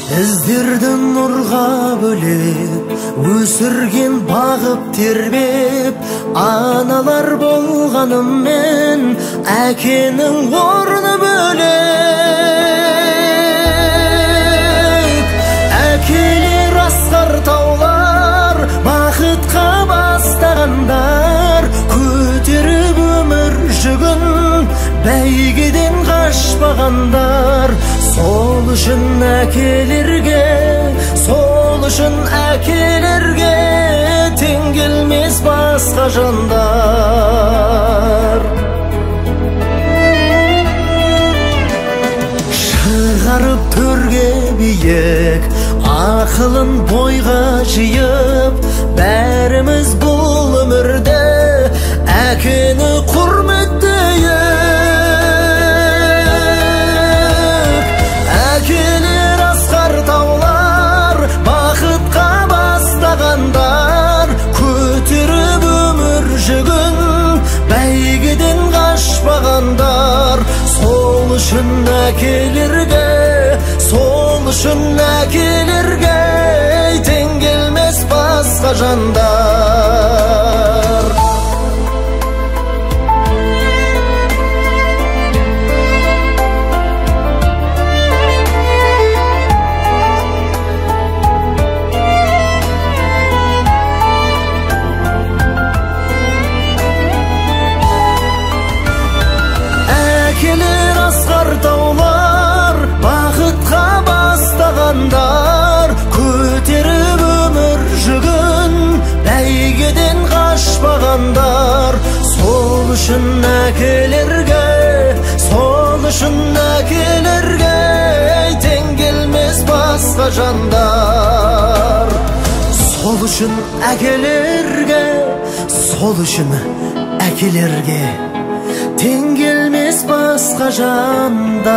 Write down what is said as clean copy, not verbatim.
Біздерді нұрға бөлеп, өсірген бағып тербеп, аналар болғанымен әкенің орны бөлек. Әкелер асқар таулар, бақытқа бастағандар, көтеріп өмір жүгін, бәйгеден қашпағандар. Сол үшін әкелерге, сол үшін әкелерге тең келмес басқа жандар. Шығарып төрге биік, ақылын бойға жиып, бәріміз бұл өмірде әкені құрметтейік. Әкелер асқар таулар, бақытқа бастағандар, көтеріп өмір жүгін, бәйгеден қашпағандар. Сол үшін әкелерге, сол үшін әкелерге тең келмес басқа жандар. Әкелер асқар таулар, бақытқа бастағандар, көтеріп өмір жүгін, бәйгеден қашпағандар. Сол үшін әкелерге, сол үшін әкелерге тең келмес басқа жандар. Сол үшін әкелерге, сол үшін әкелерге тең келмес басқа жандар.